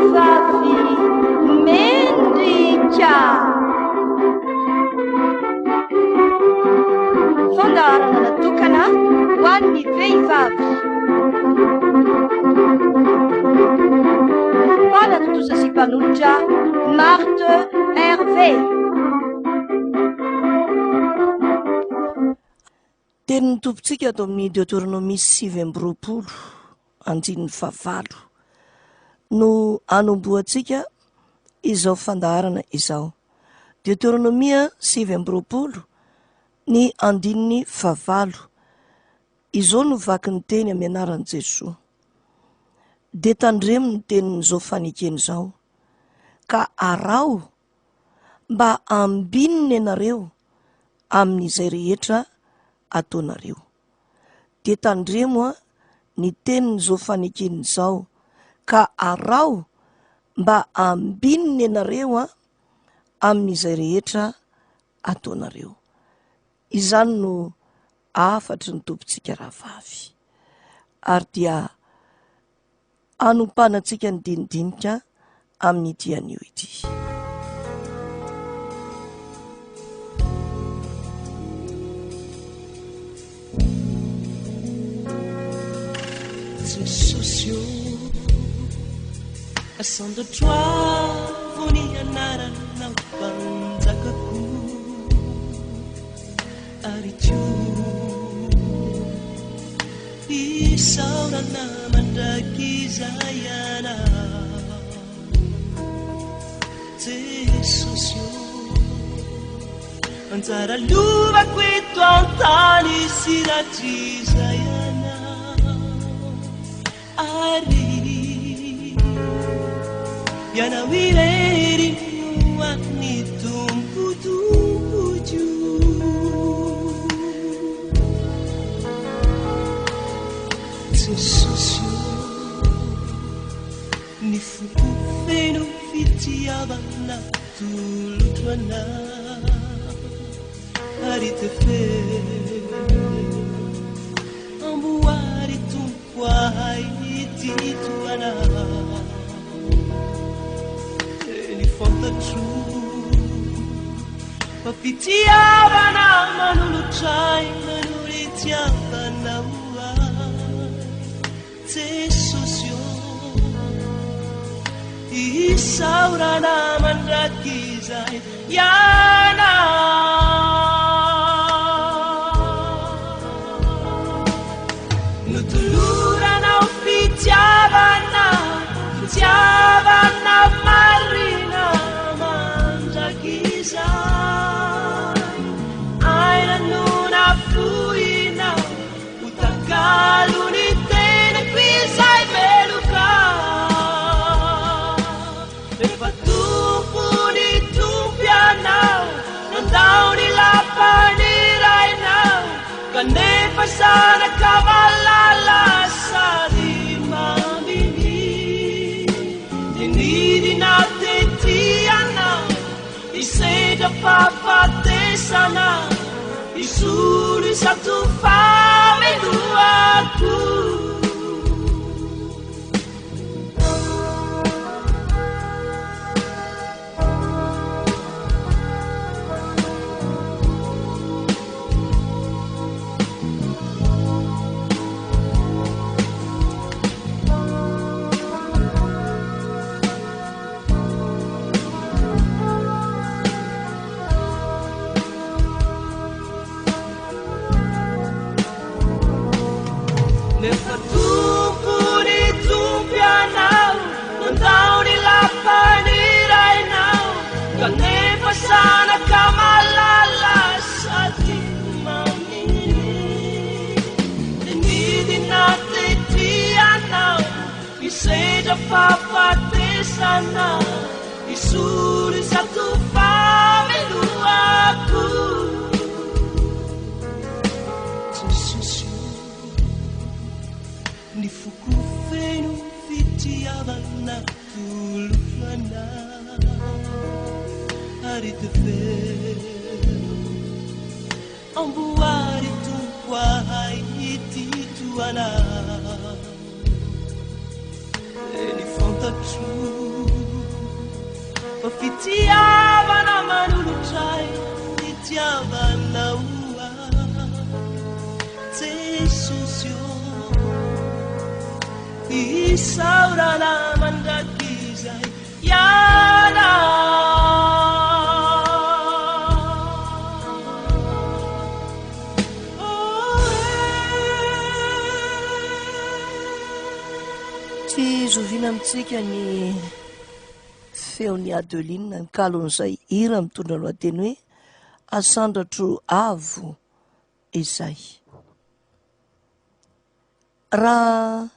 Vehivavy mendrika. Fandaharana natokana ho an'ny vehivavy. Mpanatontosa sy mpanolotra Marthe Hervé. Tenin'ny Tompontsika ato amin'ny Deoteronomia 29, andininy fahavalo, no anombohantsika izao fandaharana izao. Deoteronomia 29, ny andininy fahavalo. Izao no vaky ny teny amin'ny anaran'i Jesoa. Dia tandremo ny tenin'izao fanekena izao, ka araho mba ambinina ianareo amin'izay rehetra ataonareo. Dia tandremo ny tenin'izao fanekena izao, ka araho mba ambinina ianareo amin'izay rehetra ataonareo. Izany no hafatry ny Tompontsika rahavavy. Ary dia hanompanantsika ny dinidinika amin'ity anio ity. Jesosy ô, asandratra avo ny anaranao Mpanjakako. Ary koa isaorana mandrakizay Ianao, Jesosy ô. Anjara lovako eto an-tany sy rahatrizay Ianao, ary Ianao irery no an'ny Tompo Tompoko. Jesosy ô, ny foko feno fitiavana atolotro Anao, ary tefeno amboary Tompo. Hoahy ity tohana Teny fantatro fa fitiavana manolotra aina no nitiavanao ahy Jesosy ô Isaorana mandrakizay Ianao. Notoloranao fitiavana, fitiavana marina mandrakizay. Aina no nafoinao ho takalon'ny tenako izay meloka. Efa Tompon'ny Tompo Ianao, nandao ny lapan'ny Rainao, kanefa zanaka malala sady maminy. Dia nidina tety Ianao, hisedra fahafatesana, hisolo izato fahamelohako. Nefa Tompon'ny Tompo Ianao, nandao ny lapan'ny Rainao, kanefa zanaka malala sady maminy. Dia nidina tety Ianao, nisedra fahafatesana, nisolo izato fahamelohako. Jesosy ô, ny foko feno fitiavana atolotro Anao, ary tefero amboary Tompo ahy ity toa Anao. Eny fantatro. Fitiavana manolotra ahy Fitiavanao ahy Jesosy ô Isaorana mandrakizay Ianao. Tsy zoviana amintsika ny feon'i Adeline ny kalon'izay hira mitondra lohateny hoe Asandratro avo izay. Raha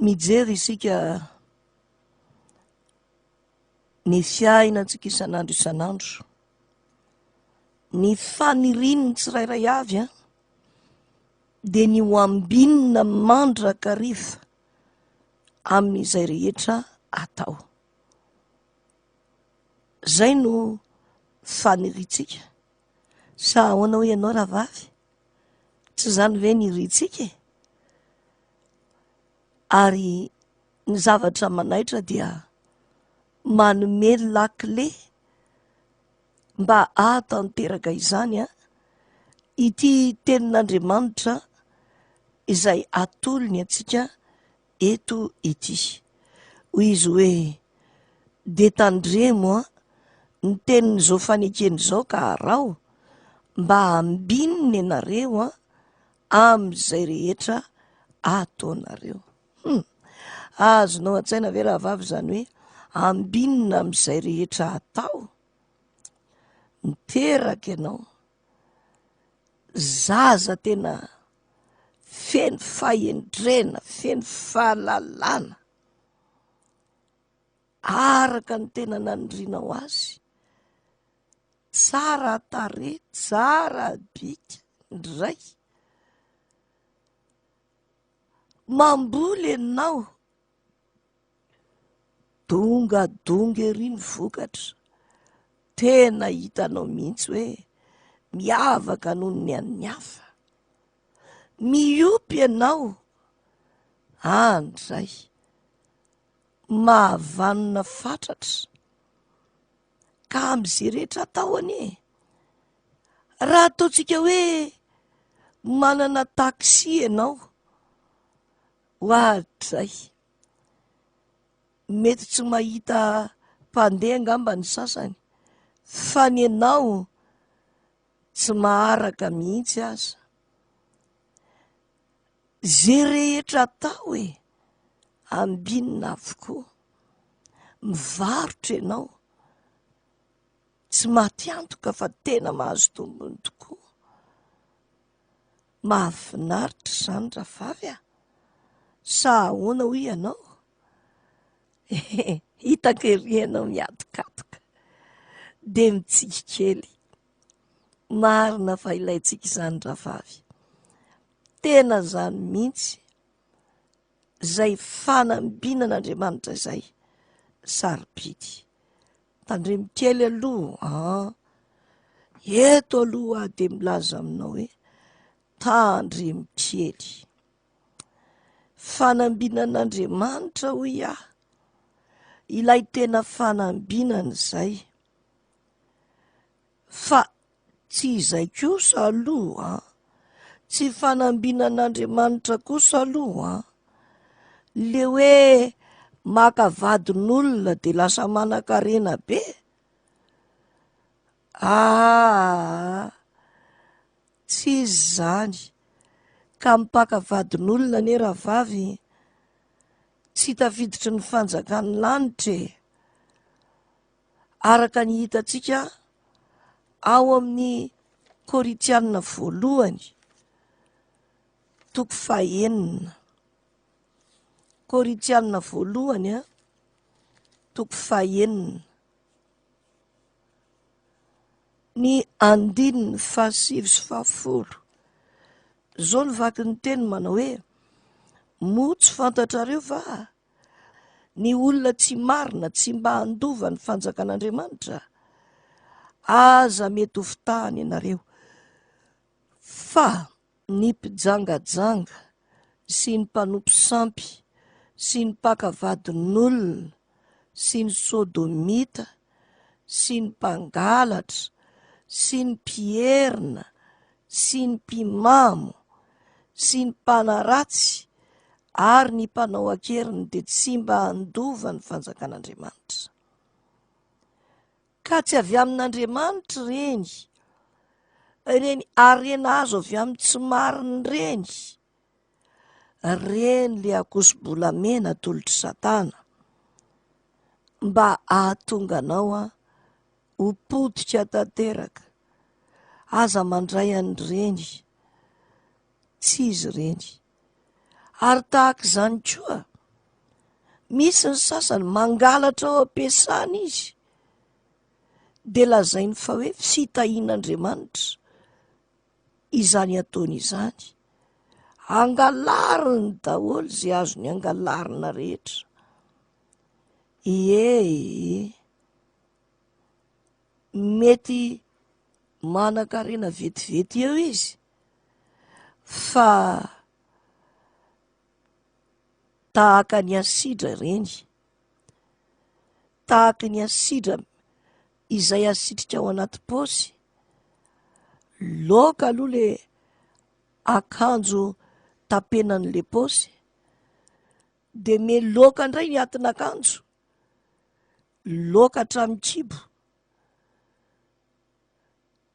mijery isika ny fiainantsika isan'andro isan'andro, ny fanirian'ny tsirairay avy an, dia ny ho ambinina mandrakariva amin'izay rehetra atao. Zay no faniriantsika. Sa ahoana hoy ianao rahavavy? Tsy izany ve ny irintsika e? Ary ny zavatra manaitra dia manome lakile mba hahatanteraka izany an, ity tenin'Andriamanitra izay atolony antsika eto ity. Hoy izy hoe, Dia tandremo an, ny tenin'izao fanekena izao ka araho, mba hambinina ianareo an, amin'izay rehetra ataonareo. Hum! Azonao an-tsaina ve rahavavy izany hoe ambinina amin'izay rehetra atao? Niteraka ianao, zaza tena feno fahendrena, feno fahalalana, araka ny tena nanirianao azy, tsara tarehy, tsara bika indray. Mamboly ianao, dongadonga ery ny vokatra, tena hitanao mihitsy hoe miavaka noho ny an'ny hafa. Miompy ianao, andray, mahavanona fatratra, ka amin'izay rehetra atao anie, raha ataontsika hoe manana taxi ianao, oadray, mety tsy mahita mpandeha angamba ny sasany, fa ny anao tsy maharaka mihitsy aza. Ze rehetra atao e, ambinina avokoa. Mivarotra ianao, tsy maty antoka fa tena mahazo tombony tokoa. Mahafinaritra izany rahavavy a! Sa ahoana hoy ianao? Hitako ery ianao mihatokatoka, dia mitsiky kely. Marina fa ilaintsika izany rahavavy. Tena izany mihitsy izay fanambinan'Andriamanitra izay sarobidy. Tandremo kely aloha an! Eto aloha aho dia milaza aminao hoe tandremo kely. Fanambinan'Andriamanitra hoy aho, ilay tena fanambinana izay. Fa tsy izay kosa aloha an! Tsy fanambinan'Andriamanitra kosa aloha an! Le hoe maka vadin'olona de lasa manankarena be? Aa! Tsy izy izany. Ka mpaka vadin'olona anie rahavavy tsy tafiditry ny fanjakan'ny lanitra e! Araka ny hitantsika ao amin'ny Korintiana voalohany, toko fahenina. Korintiana voalohany, toko fahenina. Ny andininy fahasivy sy fahafolo. Izao no vakin'ny teny manao hoe, Moa tsy fantatrareo va Ny olona tsy marina tsy mba handova ny fanjakan'Andriamanitra? Aza mety ho fitahana ianareo, fa ny mpijangajanga sy ny mpanompo sampy sy ny mpaka vadin'olona. sy ny Sodomita sy ny mpangalatra sy ny mpierina sy ny mpimamo sy ny mpanaratsy ary ny mpanao an-keriny dia tsy mba handova ny fanjakan'Andriamanitra. Ka tsy avy amin'Andriamanitra ireny, ireny harena azo avy amin'ny tsy marina ireny, ireny le akoso-bolamena atolotr'i Satana mba hahatonga anao ho potika tanteraka. Aza mandray an'ireny, tsy izy ireny. Ary tahaka izany koa, misy ny sasany mangalatra ao am-piasana izy, dia lazainy fa hoe fitahian'Andriamanitra izany ataony izany. Angalariny daholo izay azony angalarina rehetra. Ie e. Mety manan-karena vetivety eo izy, fa tahaka ny asidra ireny, tahaka ny asidra izay asitrika ao anaty paosy, loaka aloha le akanjo tapenan'le paosy, de meloka indray ny atin'akanjo, loaka hatramin'ny kibo.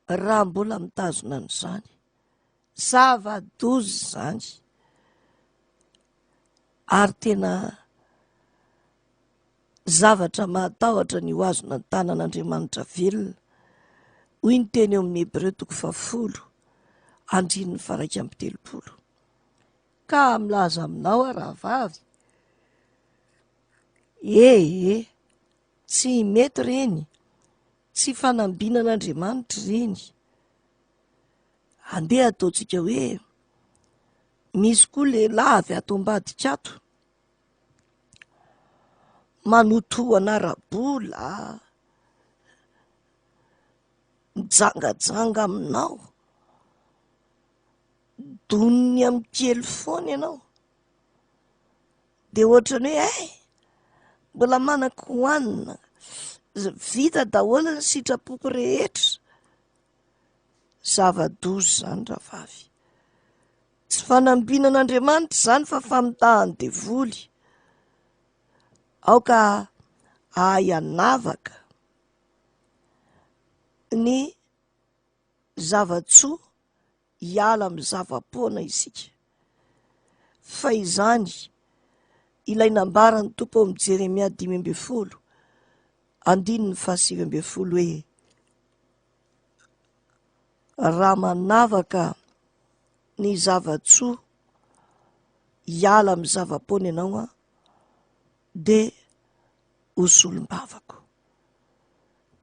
Raha mbola mitazona an'izany. Zava-doza izany. Ary tena zavatra mahatahotra ny ho azona ny tanan'Andriamanitra velona. Hoy ny teny eo amin'ny Hebreo toko fahafolo, andininy faharaika amby telopolo. Ka milaza aminao aho rahavavy, ee, tsy mety ireny. Tsy fanambinan'Andriamanitra ireny. Andeha ataontsika hoe misy koa lehilahy avy ato ambadika ato manotohana ara-bola, mijangajanga aminao, doniny amin'ny kely foana ianao. Dia ohatran'ny hoe eh, mbola manan-kohanina, vita daholo ny sitrapoko rehetra. Zava-doza izany rahavavy. Tsy fanambinan'Andriamanitra izany fa famitahan'ny devoly. Aoka hahay hanavaka ny zava-tsoa hiala amin'ny zava-poana isika. Fa izany ilay nambaran'ny Tompo ao amin'ny Jeremia 15, andininy fahasivy ambin'ny folo hoe, Raha manavaka ny zava-tsoa hiala amin'ny zava-poana ianao an, dia ho solombavako.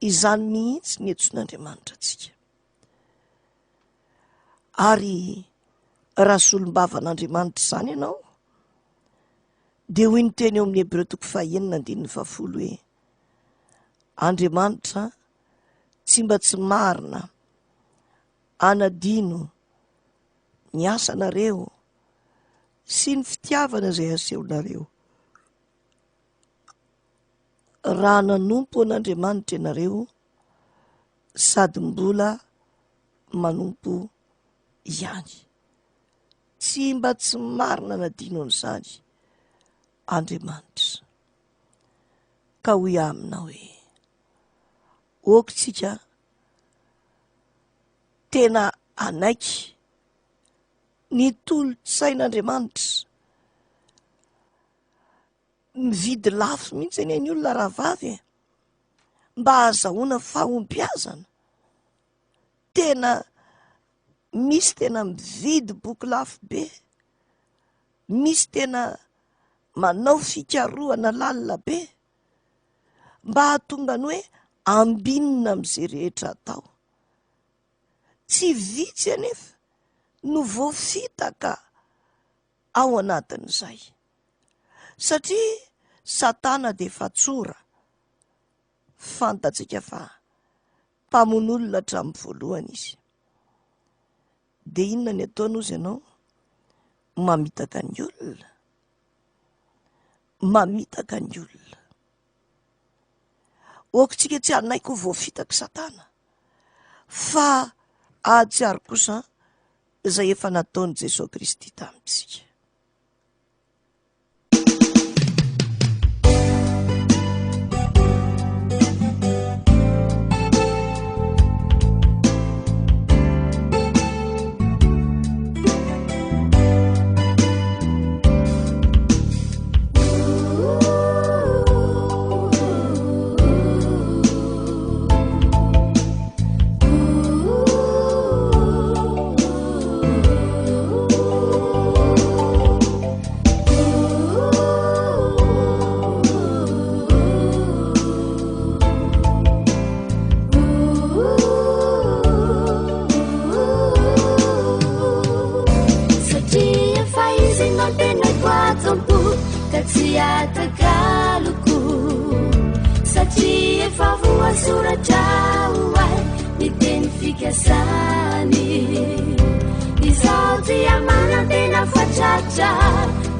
Izany mihitsy ny antson'Andriamanitra antsika. Ary raha solombavan'Andriamanitra izany ianao, dia hoy ny teny eo amin'ny Hebreo toko fahenina andininy fahafolo hoe, Andriamanitra tsy mba tsy marina anadino ny asanareo sy ny fitiavana izay asehonareo. Raha nanompo an'Andriamanitra ianareo, sady mbola manompo ihany. Tsy mba tsy marina nadino an'izany Andriamanitra. Ka hoy aho aminao hoe, ok tsika tena hanaiky ny tolo-tsain'Andriamanitra. Mividy lafo mihitsy anie ny olona rahavavy e, mba hahazahoana fahombiazana. Tena misy tena mividy boky lafo be, misy tena manao fikarohana lalina be mba hahatonga ny hoe ambinina amin'izay rehetra atao. Tsy vitsy anefa no voafitaka ao anatin'izay. Satria Satana dia efa tsora, fantatsika fa mpamono olona hatramin'ny voalohany izy. Dia inona ny ataony hozy ianao? Mamitaka ny olona. Mamitaka ny olona. Aoka tsy hanaiky ho voafitak'i Satana, fa hahatsiaro kosa izay efa nataon'i Jesoa Kristy tamintsika. Satria efa izy no antenaiko ato am-po ka tsy atakaloko. Satria efa voasoratra ho ahy ny teny fikasany. Izaho dia manantena fa tratra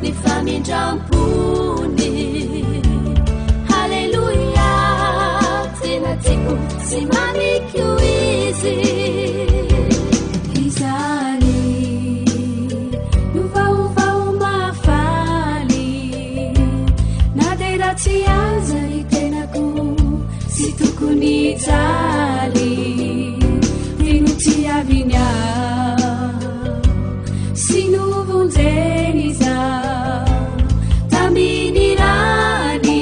ny famindram-pony. Haleloia, tena tiako sy mamiko izy. Izany no vaovao mahafaly. Na dia ratsy aza ny tenako, tsy tokony hijaly. Dia notiaviny ahy sy novonjeny izaho tamin'ny rany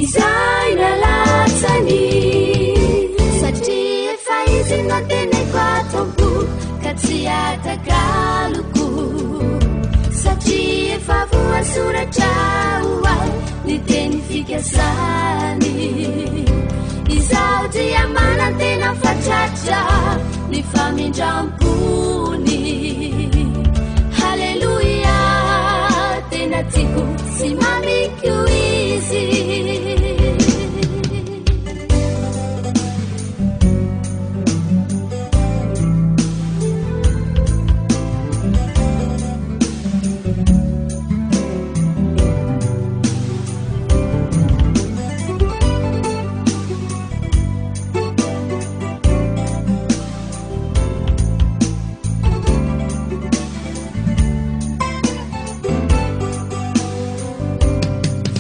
izay nalatsany. Satria efa izy no antenaiko ato am-po ka tsy atakaloko. Satria efa voasoratra ho ahy ny teny fikasany. Izaho dia manantena fa tratra ny famindram-pony. Haleloia, tena tiako sy mamiko izy.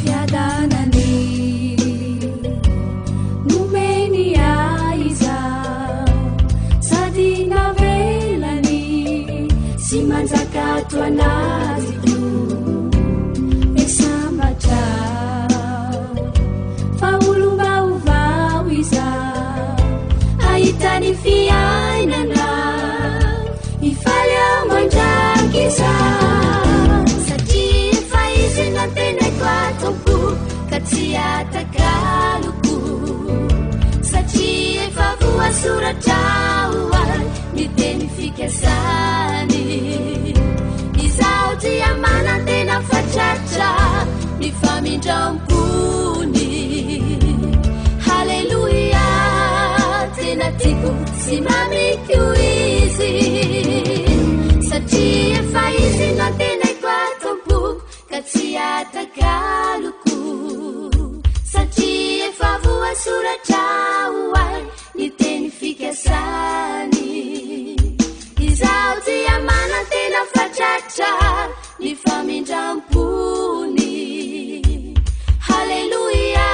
Fiadanany nomeny ahy izaho, sady navelany sy manjaka ato anatiko. Be sambatra fa olom-baovao izaho, hahita ny fiainana, hifaly aho mandrakizay. Satria efa izy no antenaiko ato am-po ka tsy atakaloko. Satria efa voasoratra ho ahy ny teny fikasany. Izaho dia manantena fa tratra ny famindram-pony. Haleloia, tena tiako sy mamiko izy. Satria efa izy no antenaiko ato am-poko ka tsy atakaloko. Satria efa voasoratra ho ahy ny teny fikasany. Izaho dia manantena fa tratra ny famindram-pony. Haleloia,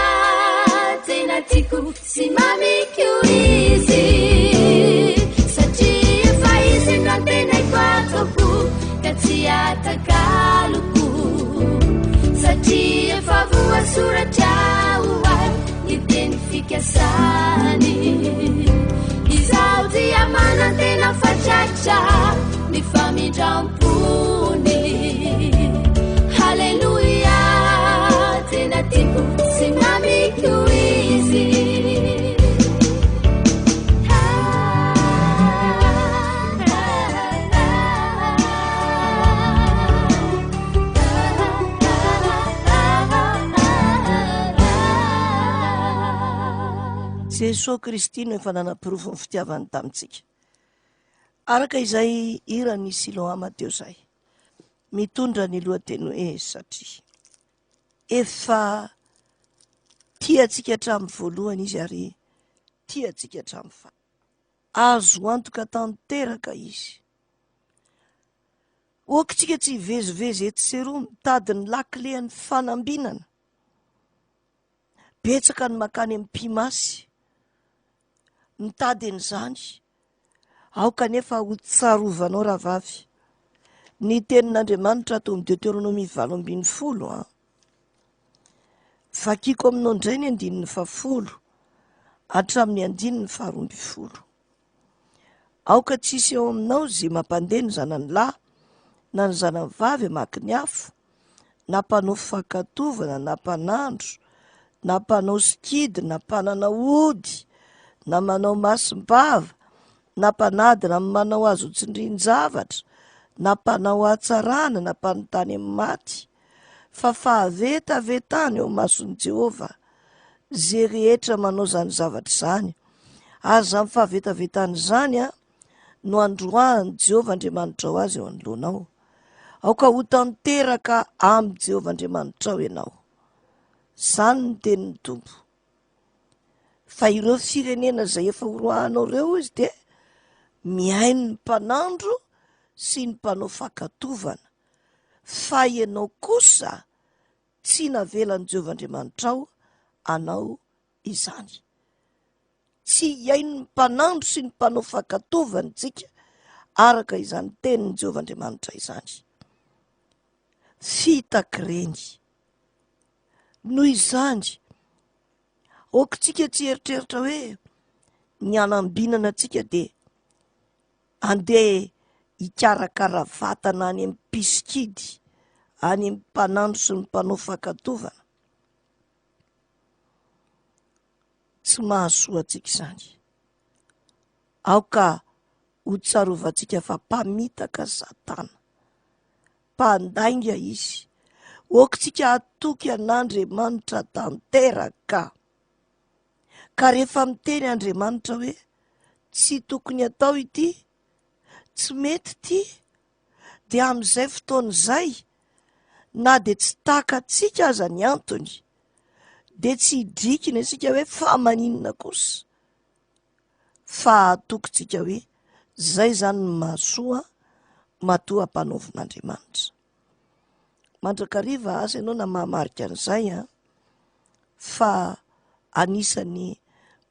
tena tiako sy mamiko izy. Satria efa izy no antenaiko ato am-po ka tsy atakaloko. Satria efa voasoratra ho ahy ny teny fikasany. Izaho dia manantena fa tratra ny famindram-pony. Haleloia, tena tiako sy mamiko izy. Jesoa Kristy no efa nanaporofo ny fitiavany tamintsika. Araka izay hiran'i Siloama teo izay, mitondra ny lohateny hoe Satria efa Tia antsika hatramin'ny voalohany Izy ary tia antsika hatramin'ny farany. Azo antoka tanteraka Izy. Aoka isika tsy hivezivezy etsy sy eroa mitady ny lakilen'ny fanambinana. Betsaka ny mankany amin'ny mpimasy mitady an'izany. Aoka anefa ho tsarovanao rahavavy ny tenin'Andriamanitra ato amin'ny Deoteronomia 18 an. Vakiko aminao indray ny andininy fahafolo hatramin'ny andininy faharoa ambin'ny folo. Aoka tsy hisy eo aminao izay mampandeha ny zanany lahy na ny zanany vavy hamaky ny afo, na mpanao fankatovana na mpanandro, na mpanao sikidy na mpanana ody, na manao masom-bava, na mpanadina amin'ny manao azy ho tsindrin-javatra, na mpanao hatsarana na mpanontany amin'ny maty, fa fahavetavetana eo imason'i Jehovah ze rehetra manao izany zavatra izany, ary izany fahavetavetana izany no androahan'i Jehovah Andriamanitrao azy eo anoloanao. Aoka ho tanteraka amin'i Jehovah Andriamanitrao ianao. Izany ny tenin'ny Tompo. Fa ireo firenena izay efa horoahanao ireo izy dia mihaino ny mpanandro sy ny mpanao fankatovana. Fa ianao kosa tsy navelan'i Jehovah Andriamanitrao anao izany. Tsy hihaino ny mpanandro sy ny mpanao fankatovana isika araka izany tenin'i Jehovah Andriamanitra izany. Fitaka ireny. Noho izany, aoka isika tsy hieritreritra hoe ny hanambinana antsika dia Andeha hikarakara vatana any amin'ny mpisikidy, any amin'ny mpanandro sy ny mpanao fankatovana. Tsy mahasoa antsika izany. Aoka ho tsarovantsika fa mpamitaka Satana. Mpandainga izy. Aoka isika hatoky an'Andriamanitra tanteraka. Ka rehefa miteny Andriamanitra hoe tsy tokony atao ity, tsy mety ity, dia amin'izay fotoana izay, na dia tsy takatsika aza ny antony, dia tsy hidrikina isika hoe fa maninona kosa, fa hatokintsika hoe zay izany ny mahasoa matoa ampanaovin'Andriamanitra. Mandrakariva asa ianao na mahamarika an'izay an, fa anisan'ny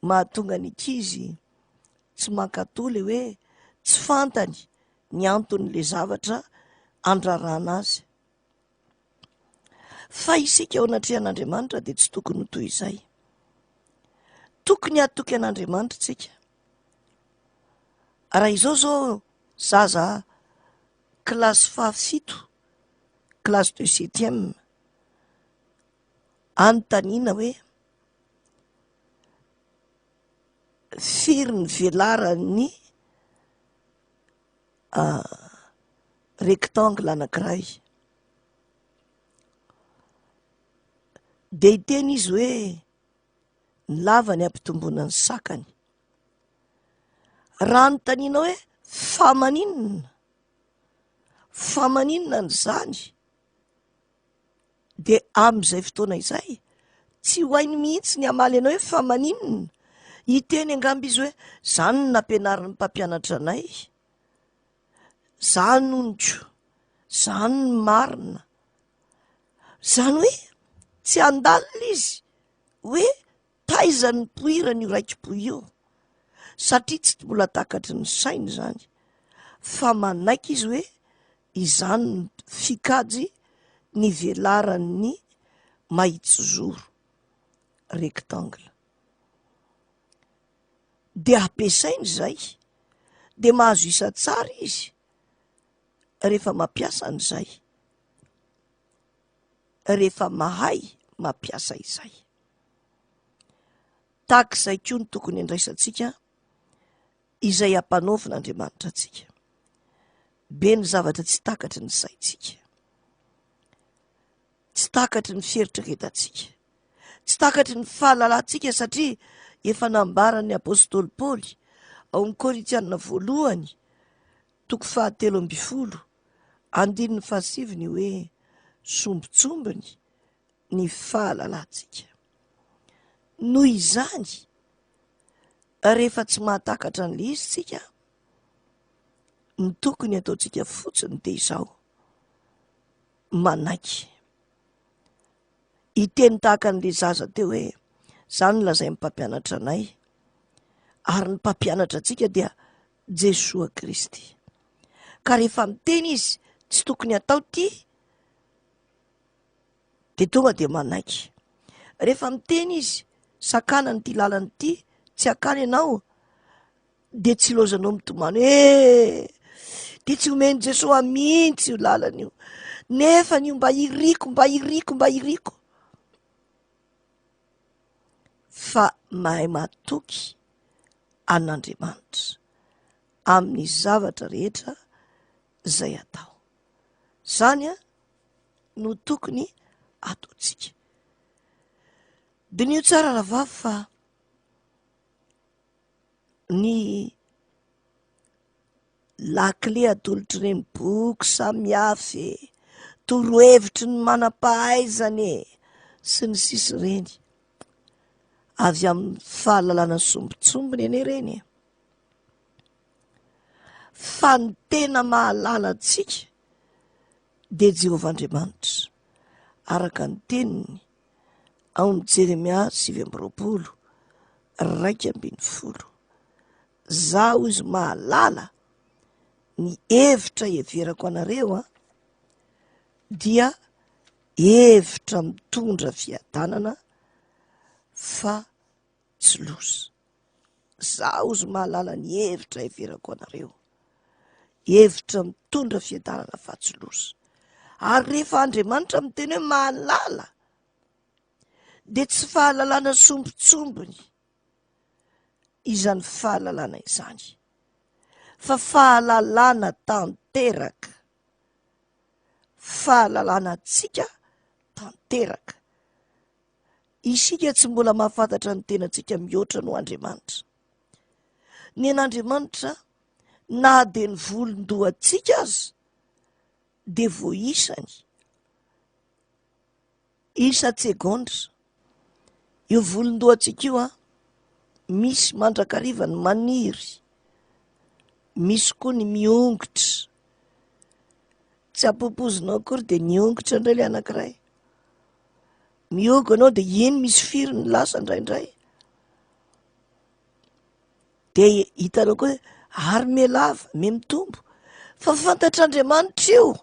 mahatonga ny ankizy tsy mankatò le hoe tsy fantany ny anton'le zavatra andrarana azy. Fa isika eo anatrehan'Andriamanitra dia tsy tokony ho toy izay. Tokony hatoky an'Andriamanitra isika. Raha izao zao zaza kilasy fahafito, classe de septième, anontaniana hoe firy ny velaran'ny rectangle anankiray, dia hiteny izy hoe ny lavany ampitomboina ny sakany. Raha anontaniana hoe fa maninona? Fa maninona an'izany? Dia amin'izay fotoana izay, tsy ho hainy mihitsy ny hamaly anao hoe fa maninona? Hiteny angamba izy hoe izany no nampianarin'ny mpampianatra anay. Izany honiko, izany no marina. Izany hoe tsy handalina izy hoe Taiza no nipoirany io raiki-pohy io? Satria tsy mbola takatry ny sainy izany, fa manaiky izy hoe izany no fikajy ny velaran'ny mahitsizoro, rectangle. Dia ampiasainy izay, dia mahazo isa tsara izy rehefa mampiasa an'izay, rehefa mahay mampiasa izay. Tahaka izay koa no tokony handraisantsika izay ampanaovin'Andriamanitra antsika. Be ny zavatra tsy takatry ny saintsika, tsy takatry ny fieritreretantsika, tsy takatry ny fahalalantsika satria efa nambaran'ny apostoly Paoly ao amin'ny Korintiana voalohany toko fahatelo ambin'ny folo andininy fahasivy ny hoe sombintsombiny ny fahalalantsika. Noho izany, rehefa tsy mahatakatra an'ilay izy tsika, ny tokony ataontsika fotsiny dia izao, manaiky. Hiteny tahaka an'ilay zaza teo hoe, izany no lazain'ny mpampianatra anay, ary ny mpampianatra antsika dia Jesoa Kristy. Ka rehefa miteny izy, tsy tokony atao ity, dia tonga dia manaiky. Rehefa miteny izy, sakanany ity lalana ity, tsy hakany ianao, dia tsy ilaozanao mitomany hoe dia tsy omen'i Jesoa mihitsy io lalana io, nefa io mba iriko, mba iriko, mba iriko. Fa mahay matoky an'Andriamanitra amin'ny zavatra rehetra izay atao. Izany no tokony ataontsika. Diniho tsara rahavavy fa ny lakile atolotr'ireny boky samihafa e, torohevitry ny manam-pahaizana e, sy ny sisa ireny. Avy amin'ny fahalalana sombintsombiny anie ireny e. Fa ny tena mahalala antsika dia Jehovah Andriamanitra, araka ny teniny ao amin'ny Jeremia 29, 11. Zaho izy mahalala ny hevitra heverako anareo an, dia hevitra mitondra fiadanana fa tsy loza. Zaho izy mahalala ny hevitra heverako anareo. Hevitra mitondra fiadanana fa tsy loza. Ary rehefa Andriamanitra miteny hoe mahalala, dia tsy fahalalana sombintsombiny izany fahalalana izany, fa fahalalana tanteraka. Fahalalana antsika tanteraka. Isika tsy mbola mahafantatra ny tenantsika mihoatra noho Andriamanitra. Ny an'Andriamanitra na dia ny volon-dohantsika aza dia voaisany isan-tsegondra. Io volon-dohantsika io an, misy mandrakariva ny maniry, misy koa ny miongotra. Tsy ampoipoizinao akory dia niongotra indray ilay anankiray. Mihogo ianao dia iny misy firy ny lasa indraindray. Dia hitanao koa hoe ary mihalava, mihamitombo. Fa fantatr'Andriamanitra io.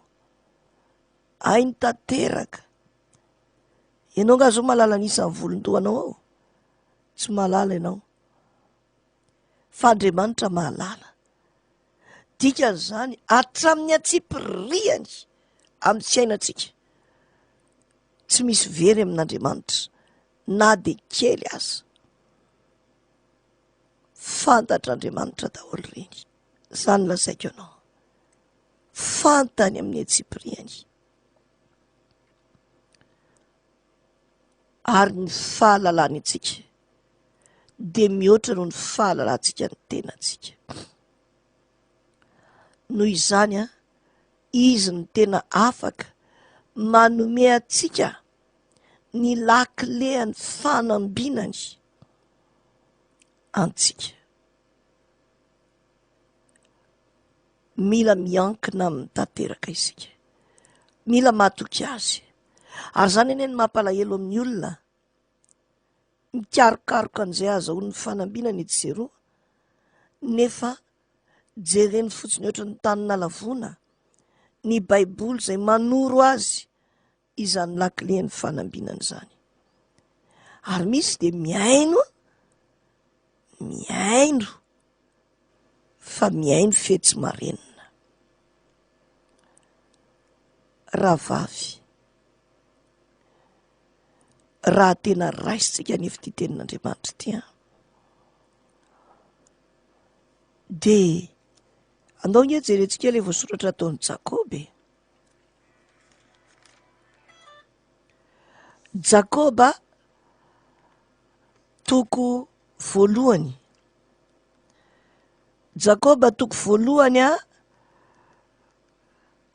Hainy tanteraka. Ianao angaha zao mahalala ny isan'ny volon-dohanao ao? Tsy mahalala ianao. Fa Andriamanitra mahalala. Dikan'izany hatramin'ny antsipiriany amin'ny fiainantsika. Tsy misy very amin'Andriamanitra na dia kely aza. Fantatr'Andriamanitra daholo ireny. Izany lazaiko anao. Fantany amin'ny antsipiriany. Ary ny fahalalany antsika dia mihoatra noho ny fahalalantsika ny tenantsika. Noho izany, Izy no tena afaka manome antsika ny lakilean'ny fanambinany antsika. Mila miankina aminy tanteraka isika. Mila matoky azy. Ary izany anie no mampalahelo amin'ny olona. Mikarokaroka an'izay ahazahoany ny fanambinana etsy sy eroa, nefa jereny fotsiny ohatry ny tany nalavona ny Baiboly izay manoro azy izany lakilen'ny fanambinana izany. Ary misy dia mihaino, mihaino, fa mihaino fetsy marenina. Rahavavy, raha tena raisintsika anefa ity tenin'Andriamanitra ity an, dia andao nge jerentsika ilay voasoratra ataon'i Jakoba e. Jakoba toko voalohany. Jakoba toko voalohany a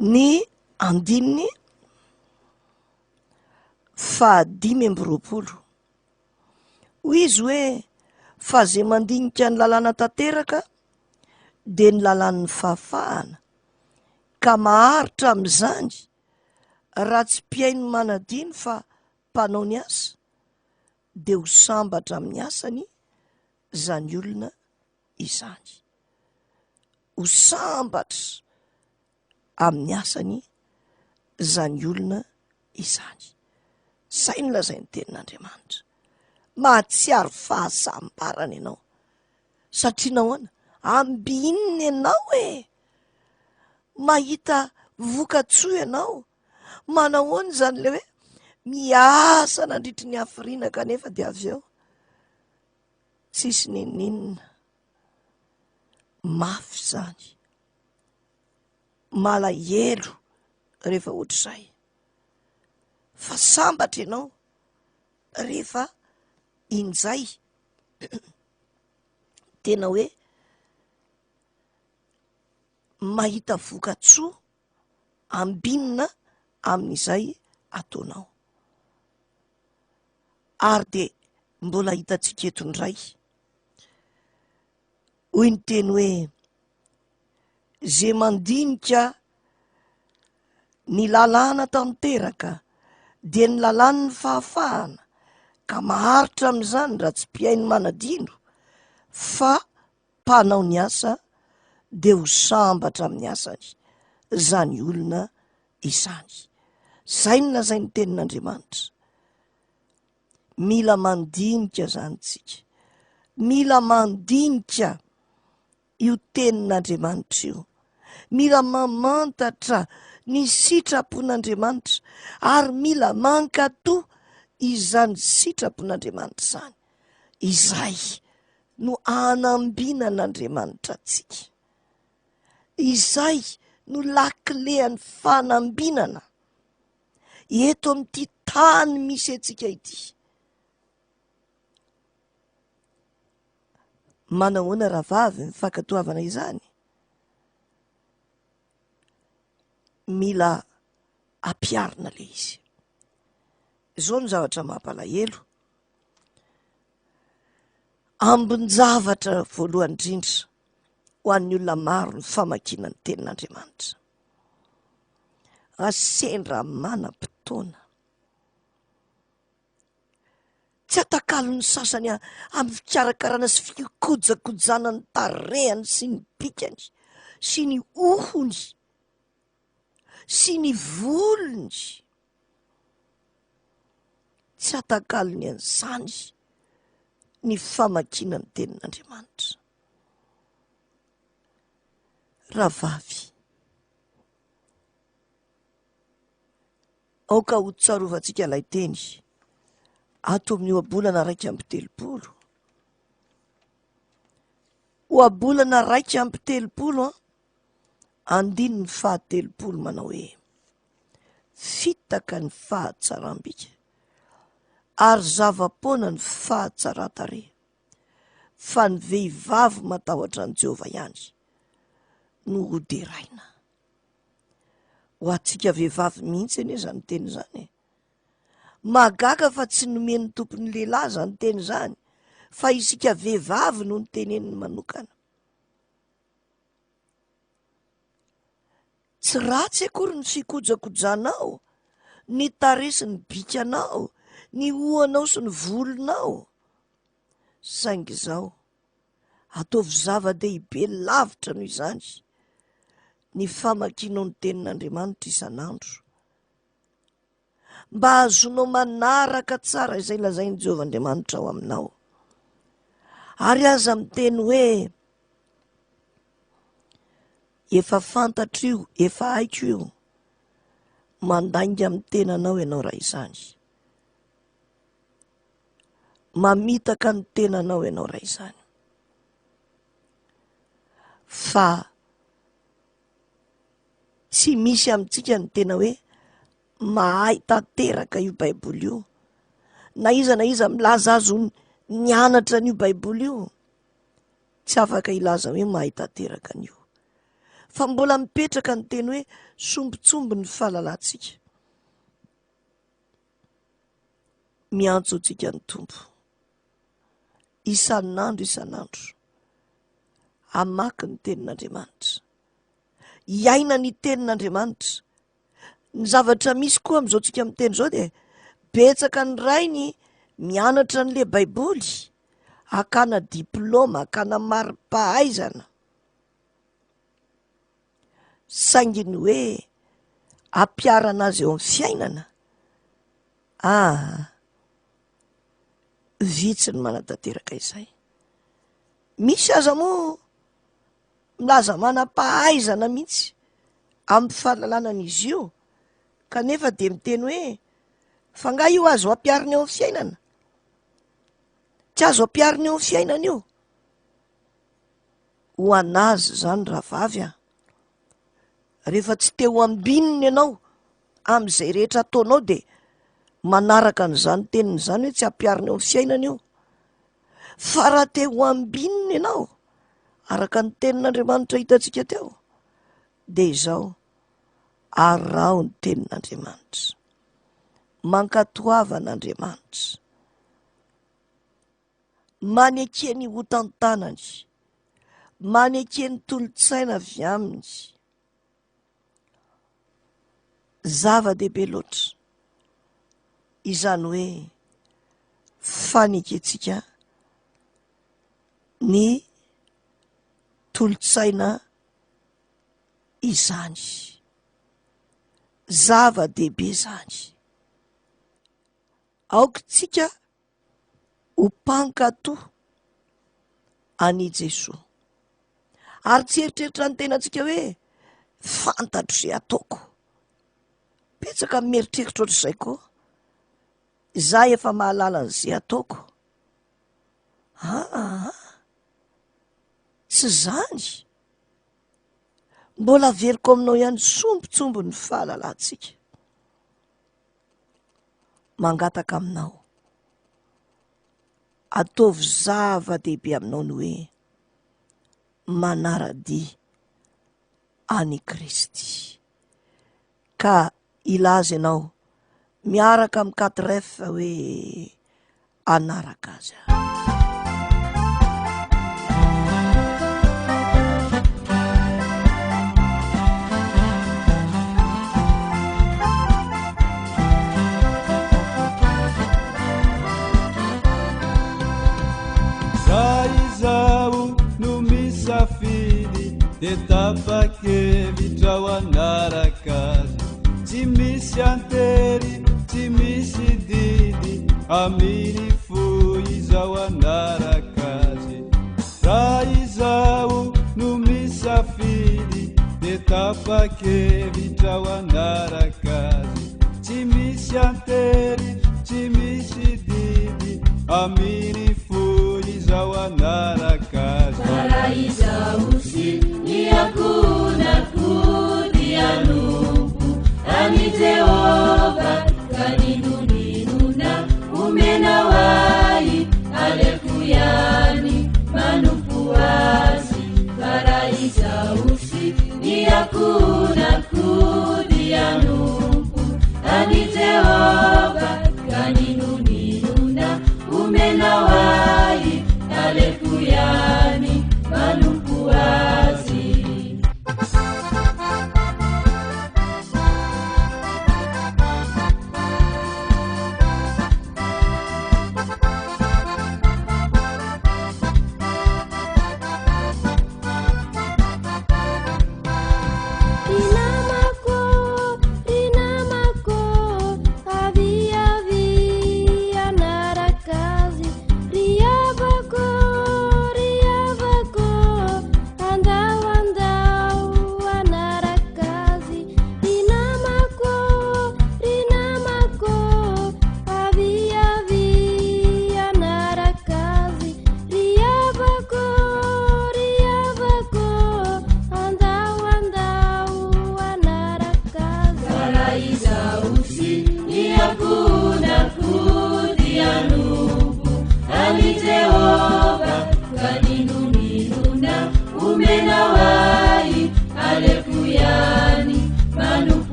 ny andininy fahadimy amby roapolo. Hoy izy hoe, Fa izay mandinika ny lalàna tanteraka dia ny lalàn'ny fahafahana, ka maharitra amin'izany, raha tsy mpihaino manadino fa mpanao ny asa, dia ho sambatra amin'ny asany izany olona izany. Ho sambatra amin'ny asany izany olona izany. Izay no lazain'ny tenin'Andriamanitra. Mahatsiaro fahasambarana ianao. Satria nahoana? Ambinina ianao e! Mahita vokatsoa ianao. Manahoana izany le hoe miasa nandritry ny hafiriana kanefa dia avy eo tsisy n'inon'inona. Mafy izany. Malahelo rehefa ohatr'izay. Fa sambatra ianao rehefa injay tena hoe mahita vokatsoa ambinina amin'izay ataonao. Ary dia mbola hitantsika eto indray. Hoy ny teny hoe, Ze mandinika ny lalàna tanteraka dia ny lalàn'ny fahafahana ka maharitra amin'izany raha tsy mpihaino manadino fa mpanao ny asa dia ho sambatra amin'ny asany zany olona izany. Zay no lazain'ny tenin'Andriamanitra. Mila mandinika zany tsika. Mila mandinika io tenin'Andriamanitra io. Mila mamantatra ny sitrapon'Andriamanitra ary mila mankatò izany sitrapon'Andriamanitra izany. Izay no anambinan'Andriamanitra antsika. Izay no lakilean'ny fanambinana eto amin'ity tany misy antsika ity. Manahoana rahavavy ny fankatoavana izany? Mila ampiharina le izy. Izao no zavatra mampalahelo. Ambin-javatra voalohany indrindra ho an'ny olona maro ny famakiana ny tenin'Andriamanitra. Raha sendra manam-potoana. Tsy atakalon'ny sasany amin'ny fikarakarana sy fikojakojana ny tarehany sy ny bikany sy ny hohony sy ny volony. Tsy atakalony an'izany ny famakiana ny tenin'Andriamanitra. Rahavavy, Aoka ho tsarovantsika ilay teny ato amin'ny ohabolana 31. Ohabolana 31 an, andininy faha-30 manao hoe, Fitaka ny fahatsaram-bika, ary zava-poana ny fahatsaran-tarehy, fa ny vehivavy matahotra an'i Jehovah ihany no hoderaina. Ho antsika vehivavy mihitsy anie izany teny izany e. Mahagaga fa tsy nomen'ny tompon'ny lehilahy izany teny izany, fa isika vehivavy no noteneniny manokana. Tsy ratsy akory ny fikojakojanao, ny tarehy sy ny bikanao, ny hohonao sy ny volonao. Saingy izao, Ataovy zava-dehibe lavitra noho izany ny famakianao ny Tenin'Andriamanitra isan'andro, mba hahazoanao manaraka tsara izay lazain'i Jehovah Andriamanitra ao aminao. Ary aza miteny hoe, Efa fantatro io, efa haiko io. Mandainga amin'ny tenanao ianao raha izany. Mamitaka ny tenanao ianao raha izany. Fa tsy misy amintsika ny tena hoe mahay tanteraka io Baiboly io. Na iza na iza milaza azy ho nianatra an'io Baiboly io, tsy afaka hilaza hoe mahay tanteraka an'io. Fa mbola mipetraka ny teny hoe sombintsombiny ny fahalalantsika. Miantso antsika ny Tompo. Isan'andro isan'andro. Hamaky ny tenin'Andriamanitra. Hiaina ny tenin'Andriamanitra. Ny zavatra misy koa amin'izao tsika miteny izao dia betsaka ny rainy mianatra an'le baiboly, hakana diplôma, hakana mari-pahaizana. Saingy ny hoe ampiharana azy eo amin'ny fiainana, ah, vitsy ny manatanteraka izay. Misy aza moa milaza manam-pahaizana mihitsy amin'ny fahalalana an'izy io, kanefa dia miteny hoe fa nga io azo ampiharina eo amin'ny fiainana? Tsy azo ampiharina eo amin'ny fiainana io. Ho an'azy izany rahavavy a! Rehefa tsy te ho ambinina ianao amin'izay rehetra ataonao dia manaraka an'izany teniny izany hoe tsy ampiharina eo amin'ny fiainana io. Fa raha te ho ambinina ianao, araka ny tenin'Andriamanitra hitantsika teo, dia izao, araho ny tenin'Andriamanitra. Mankatoava an'Andriamanitra. Maneke ny hotantanany. Maneke ny tolo-tsaina avy aminy. Zava-dehibe loatra izany hoe fanekentsika ny tolo-tsaina izany. Zava-dehibe izany. Aoka isika ho mpankatò an'i Jesoa. Ary tsy eritreritra ny tenantsika hoe fantatro izay ataoko. Betsaka ny mieritreritra ohatr'izay koa. Izaho efa mahalala an'izay ataoko. Aa, tsy izany. Mbola averiko aminao ihany sombintsombiny ny fahalalantsika. Mangataka aminao, ataovy zava-dehibe aminao ny hoe manara-dia an'i Kristy. Ka hilaza ianao miaraka amin'ny 4F hoe hanaraka azy aho. Raha izaho no misafidy dia tapa-kevitra ho hanaraka azy. Tsy misy antery, tsy misy didy, amin'ny fo izaho hanaraka azy. Raha izaho no misafidy dia tapa-kevitra ho hanaraka azy. Tsy misy antery, tsy misy didy, amin'ny fo izaho hanaraka azy. Raha izaho sy ny ankohonako dia hanompo an'i Jehovah, ka n'inon'inona omenao ahy, aleoko ihany manompo azy. Fa raha izaho sy ny ankohonako dia hanompo an'i Jehovah, ka n'inon'inona omenao ahy, aleoko ihany manompo azy. Ry namako, ry namako, avia avia hanaraka azy.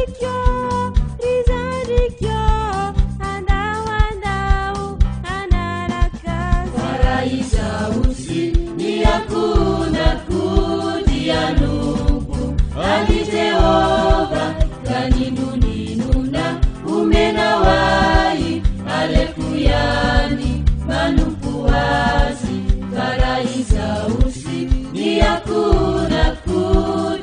zandriko, ry zandriko, andao andao hanaraka azy. Fa raha izaho sy ny ankohonako dia hanompo an'i Jehovah, ka n'inon'inona omenao ahy, aleoko ihany manompo azy. Fa raha izaho sy ny ankohonako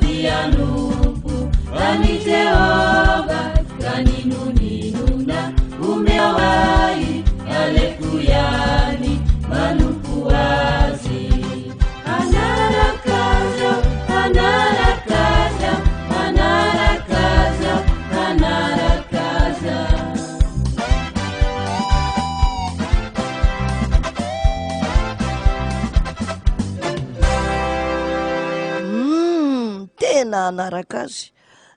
dia hanompo an'i Jehovah, ka n'inon'inona omenao ahy, aleoko ihany manompo azy. Hanaraka azy aho, hanaraka azy aho, hanaraka azy aho, hanaraka azy aho. Humm, tena hanaraka azy.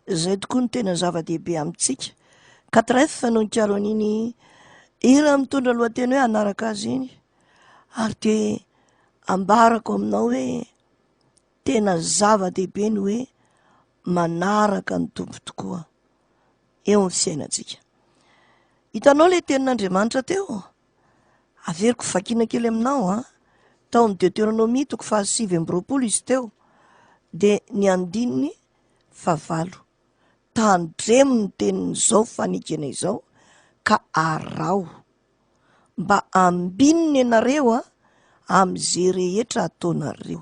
Izay tokoa no tena zava-dehibe amintsika. Quatre F no nikalo an'iny hira mitondra lohateny hoe hanaraka azy iny. Ary dia ambarako aminao hoe tena zava-dehibe ny hoe manaraka ny Tompo tokoa eo amin'ny fiainantsika. Hitanao ilay tenin'Andriamanitra teo? Averiko vakiana kely aminao an. Tao amin'ny Deuteronomia toko faha 29 izy teo, dia ny andininy fahavalo. Tandremo ny tenin'izao fanekena izao ka araho. Mba ambinina ianareo a, amin'izay rehetra ataonareo.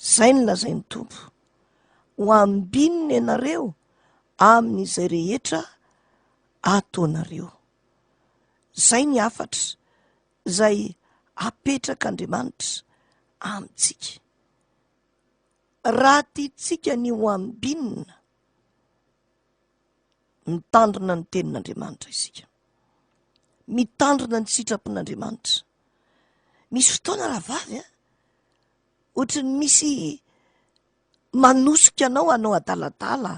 Izay no lazain'ny Tompo. Ho ambinina ianareo amin'izay rehetra ataonareo. Izay ny hafatra izay apetrak'Andriamanitra amintsika. Raha tiantsika ny ho ambinina, mitandrina ny tenin'Andriamanitra isika. Mitandrina ny sitrapon'Andriamanitra. Misy fotoana rahavavy a, ohatry ny misy manosika anao hanao adaladala.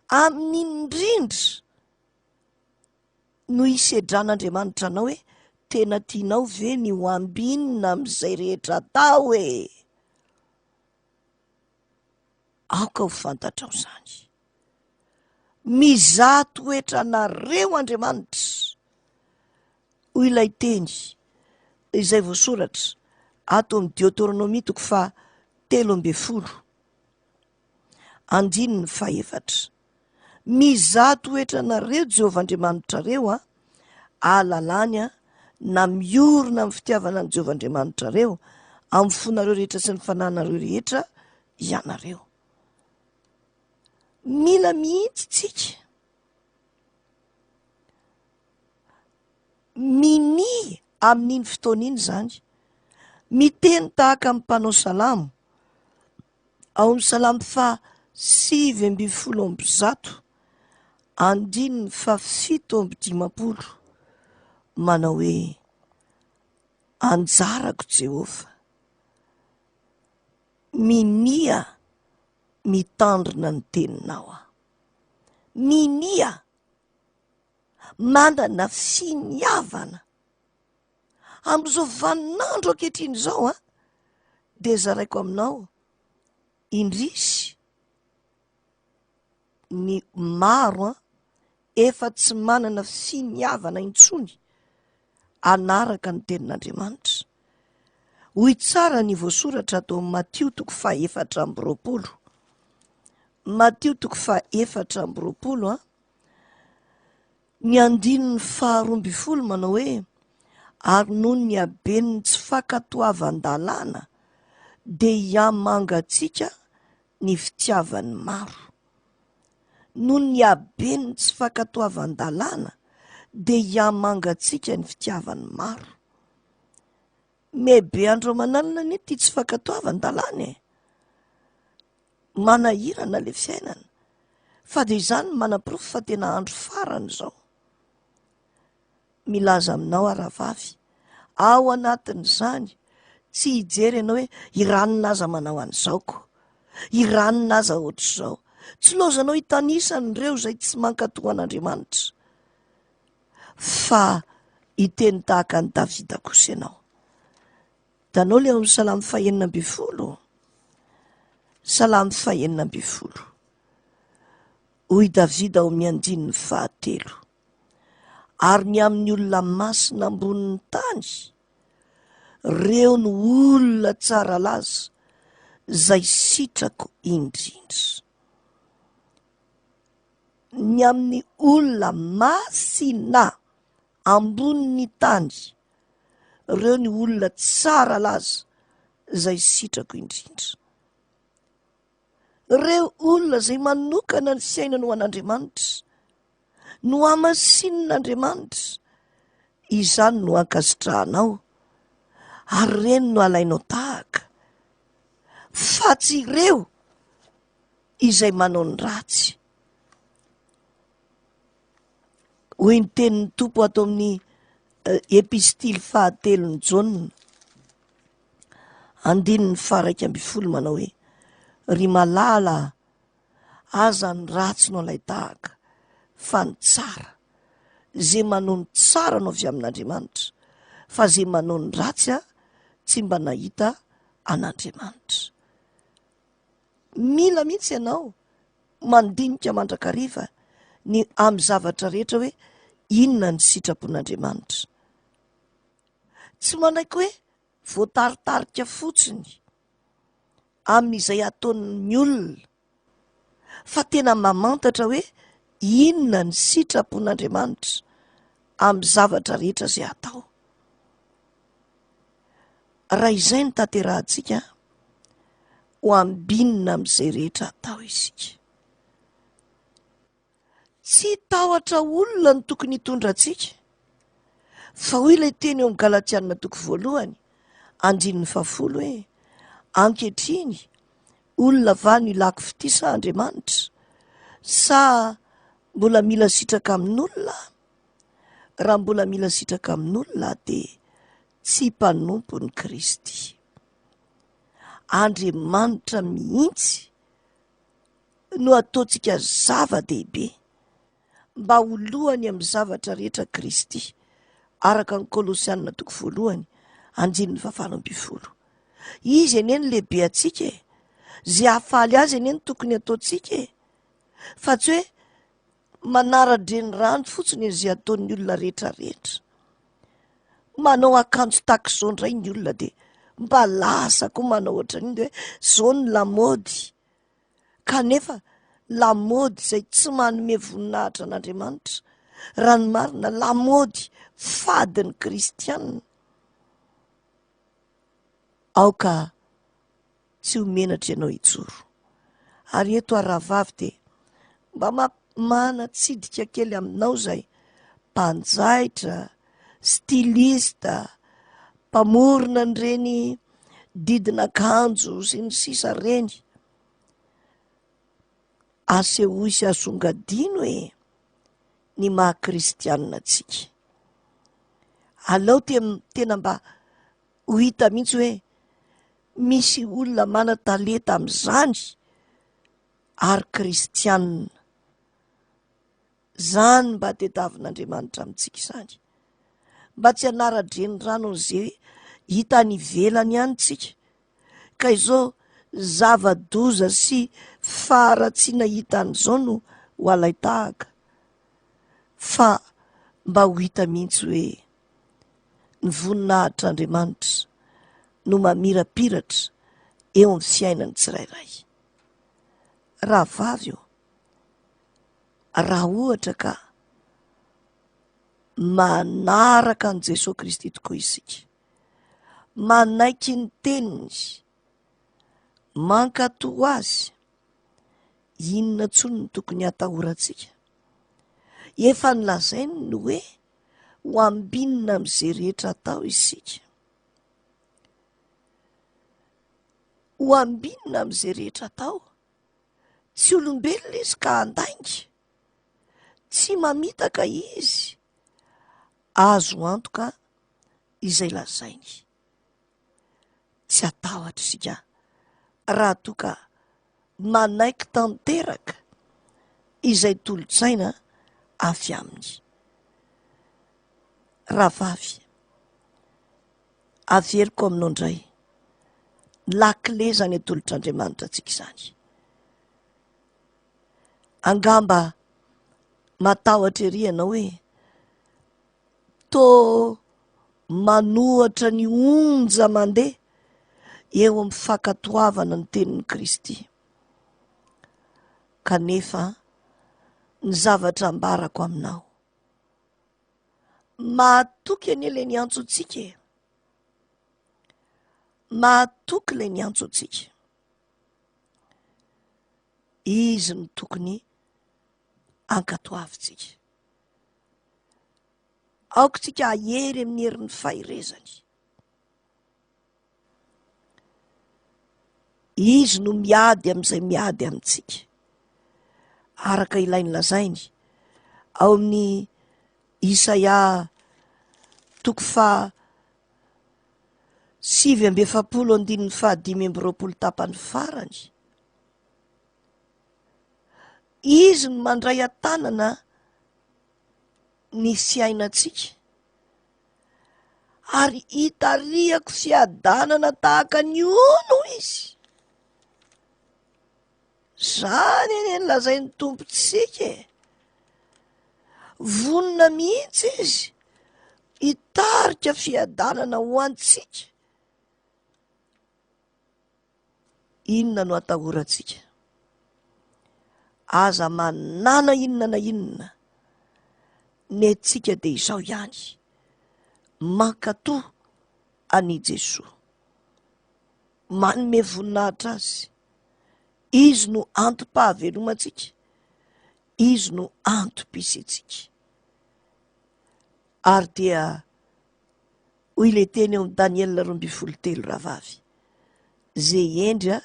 Amin'iny indrindra no hisedran'Andriamanitra anao hoe tena tianao ve ny ho ambinina amin'izay rehetra atao e? Aoka ho fantatrao izany. Mizaha toetra anareo Andriamanitra, hoy ilay teny izay voasoratra ato amin'ny Deoteronomia toko faha 13, andininy fahefatra. Mizaha toetra anareo Jehovah Andriamanitrareo a, ahalalany a, na miorina amin'ny fitiavana an'i Jehovah Andriamanitrareo amin'ny fonareo rehetra sy ny fananareo rehetra ianareo. Mila mihitsy tsika minia amin'iny fotoana iny izany, miteny tahaka amin'ny mpanao salamo ao amin'ny salamo faha 119 andininy faha 57 manao hoe anjarako Jehovah Minia mitandrina ny teninao aho. Minia manana finiavana. Amin'izao vaninandro ankehitriny izao an, dia zaraiko aminao indrisy ny maro an, efa tsy manana finiavana intsony hanaraka ny tenin'Andriamanitra. Hoy tsara ny voasoratra ato amin'ny Matio toko faha 24. Matio toko faha 24 an, ny andininy faharoa ambin'ny folo manao hoe ary noho ny haben'ny tsy fankatoavan-dalàna dia hihamangatsiaka ny fitiavan'ny maro. Noho ny haben'ny tsy fankatoavan-dalàna dia hihamangatsiaka ny fitiavan'ny maro. Miha-be andro aman'alina anie ity tsy fankatoavan-dalàna e! Manahirana ilay fiainana. Fa dia izany no manaporofo fa tena andro farany izao. Milaza aminao aho rahavavy, ao anatin'izany, tsy hijery ianao hoe i ranona aza manao an'izao ko, i ranona aza ohatr'izao. Tsy laozanao hitanisa an'ireo izay tsy mankatò an'Andriamanitra, fa hiteny tahaka an'i Davida kosa ianao. Hitanao ilay ao amin'ny Salamo fahenina ambin'ny folo? Salamo fahenina ambin'ny folo. Hoy Davida ao amin'ny andininy fahatelo, Ary ny amin'ny olona masina ambonin'ny tany, reo no olona tsara laza, izay sitrako indrindra. Ny amin'ny olona masina ambonin'ny tany, reo ny olona tsara laza, izay sitrako indrindra. Ireo olona izay manokana ny fiainany ho an'Andriamanitra, nohamasinin'Andriamanitra, izany no ankasitrahanao, ary ireny no alainao tahaka, fa tsy ireo izay manao ny ratsy. Hoy ny tenin'ny Tompo ato amin'ny eh, epistily fahatelon'i Jaona, Andininy faha-11 manao hoe, Ry malala a, aza ny ratsy no alai-tahaka, fa ny tsara. Ze manao ny tsara no avy amin'Andriamanitra, fa ze manao ny ratsy a, tsy mba nahita an'Andriamanitra. Mila mihitsy ianao mandinika mandrakariva ny amin'ny zavatra rehetra hoe inona ny sitrapon'Andriamanitra. Tsy manaiky hoe voataritarika fotsiny amin'izay ataon'ny olona fa tena mamantatra hoe inona ny sitrapon'Andriamanitra amin'ny zavatra rehetra izay atao. Raha izay no tanterahantsika, ho ambinina amin'izay rehetra atao isika. Tsy tahotra olona no tokony hitondra antsika, fa hoy ilay teny eo amin'ny Galatiana toko voalohany, andininy fahafolo hoe, Ankehitriny, olona va no ilako fitia sa Andriamanitra? Sa mbola mila sitraka amin'olona aho? Raha mbola mila sitraka amin'olona aho dia tsy mpanompon'i Kristy. Andriamanitra mihitsy no ataontsika zava-dehibe mba ho lohany amin'ny zavatra rehetra Kristy, araka ny Kolosianina toko voalohany, andininy fahavalo ambin'ny folo. Izy anie no lehibe antsika e! Izay hahafaly azy anie no tokony ataontsika e! Fa tsy hoe manara-drenirano fotsiny izay ataon'ny olona rehetra rehetra. Manao akanjo tahaka izao indray ny olona dia mba lasa koa manao ohatran'iny dia hoe izao ny lamaody. Kanefa lamaody izay tsy manome voninahitra an'Andriamanitra, raha ny marina lamaody fadin'ny kristianina. Aoka tsy ho menatra ianao hijoro. Ary eto aho rahavavy dia mba manatsidika kely aminao izay mpanjaitra, styliste, mpamorona an'ireny didin'akanjo sy ny sisa ireny. Asehoy sy asongadino e ny maha kristianina antsika. Alao tena mba ho hita mihitsy hoe misy olona manan-talenta amin'izany ary kristianina. Izany mba tediavin'Andriamanitra amintsika izany. Mba tsy hanara-drenirano an'izay hita any ivelany ihany tsika. Ka izao zava-doza sy faharatsiana hita an'izao no ho alain-tahaka. Fa mba ho hita mihitsy hoe ny voninahitr'Andriamanitra no mamirapiratra eo amin'ny fiainan'ny tsirairay. Rahavavy ô, raha ohatra ka manaraka an'i Jesoa Kristy tokoa isika, manaiky ny teniny, mankatò azy, inona intsony no tokony hatahorantsika? Efa nolazainy ny hoe ho ambinina amin'izay rehetra atao isika. Ho ambinina amin'izay rehetra atao. Tsy olombelona izy ka handainga. Tsy mamitaka izy. Azo antoka izay lazainy. Tsy hatahotra isika raha toa ka manaiky tanteraka izay tolo-tsaina avy aminy. Rahavavy, averiko aminao indray, ny lakile izany atolotr'Andriamanitra antsika izany. Angamba matahotra ery ianao hoe toa manohatra ny onja mandeha eo amin'ny fankatoavana ny tenin'i Kristy. Kanefa ny zavatra ambarako aminao, mahatoky anie ilay niantso antsika e! Mahatoky ilay niantso antsika. Izy no tokony ankatoavintsika. Aoka tsika hahery amin'ny herin'ny faherezany. Izy no miady amin'izay miady amintsika. Araka ilay nolazainy ao amin'ny Isaia toko faha 49 andininy faha 25 tapany farany. Izy no mandray an-tanana ny fiainantsika ary hitarihako fiadanana tahaka ny ono izy. Zany anie ny lazain'ny Tompontsika e! Vonona mihitsy izy hitarika fiadanana ho antsika. Inona no atahorantsika? Aza manana inona na inona. Ny antsika dia izao ihany, mankatò an'i Jesoa, manome voninahitra Azy. Izy no antom-pahavelomantsika, Izy no antom-pisiantsika. Ary dia Hoy ilay teny ao amin'ny Daniela 12:3, Rahavavy, ze hendry a,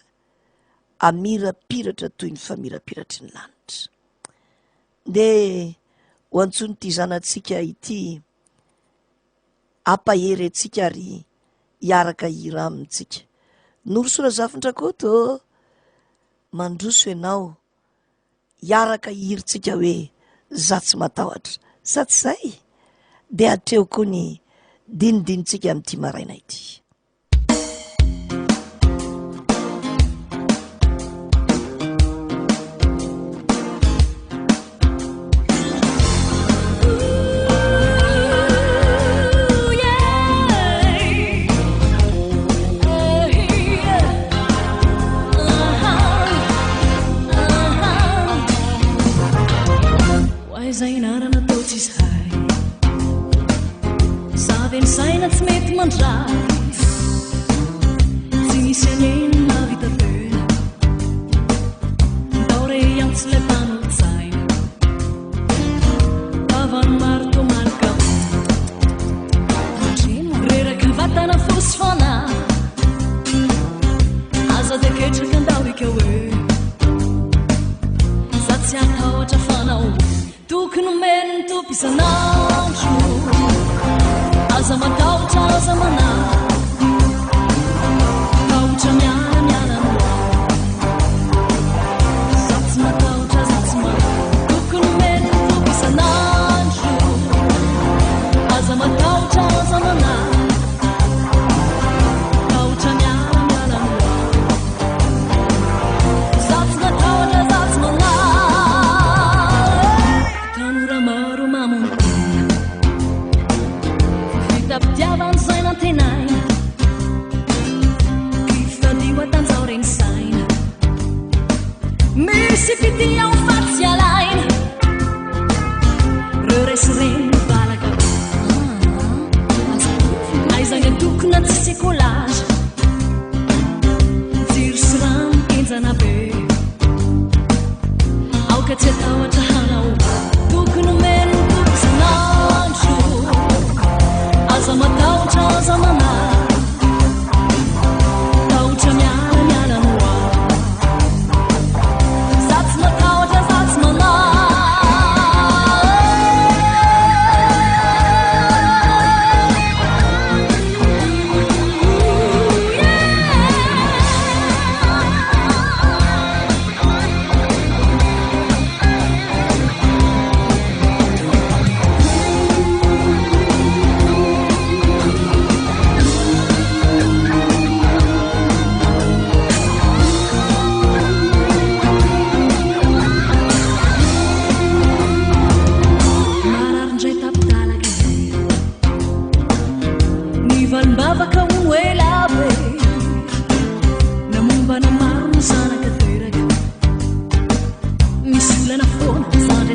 hamirapiratra toy ny famirapiratry ny lanitra. Ndeha ho antsoin'ity zanatsika ity hampahery antsika ary hiaraka hira amintsika. Norosoa Razafindrakoto ô, mandroso ianao. hiaraka hihirintsika hoe za tsy matahotra sa tsy zay? Dia hatreo koa ny dinidinintsika amin'ity maraina ity.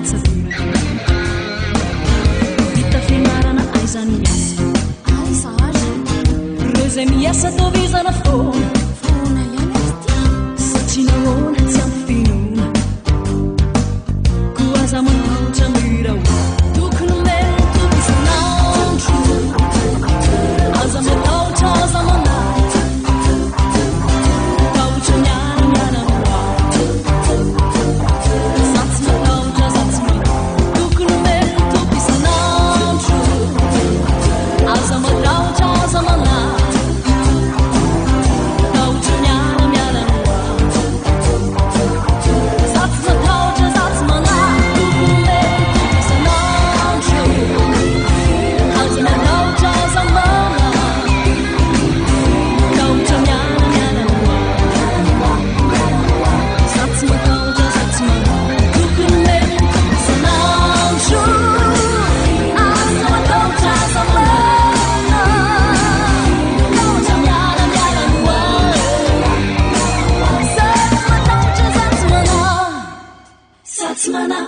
fitsaboana. Vita fianarana aiza no miasa? Aiza ary? Ireo izay miasa toa vizana foana. Foana ihany ary ity. Satria nahoana tsy ampy finoana. Koa aza matahotra mira ho. Tokony omen'ny Tompo isan'andro. Aza matahotra, aza manahy. Tahotra miala, miala ho ahy. Za tsy matahotra, za tsy manahy. Tokony omen'ny Tompo isan'andro. Aza matahotra, aza manahy. Tahotra miala, miala ho ahy. Za tsy matahotra, za tsy manahy. Tokony omen'ny Tompo isan'andro. Aza matahotra, aza manahy. Tahotra miala, miala ho ahy. Za tsy matahotra, za tsy manahy. Tokony omen'ny Tompo isan'andro. Aza matahotra, aza manahy. Tahotra miala, miala ho ahy. Za tsy matahotra, za tsy manahy. Za tsy manahy.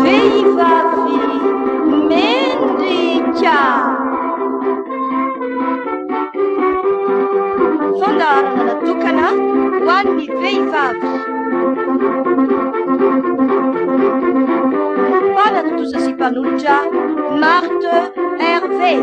Vehivavy mendrika. Fandaharana natokana ho an'ny vehivavy. Mpanatontosa sy mpanolotra Marthe Hervé.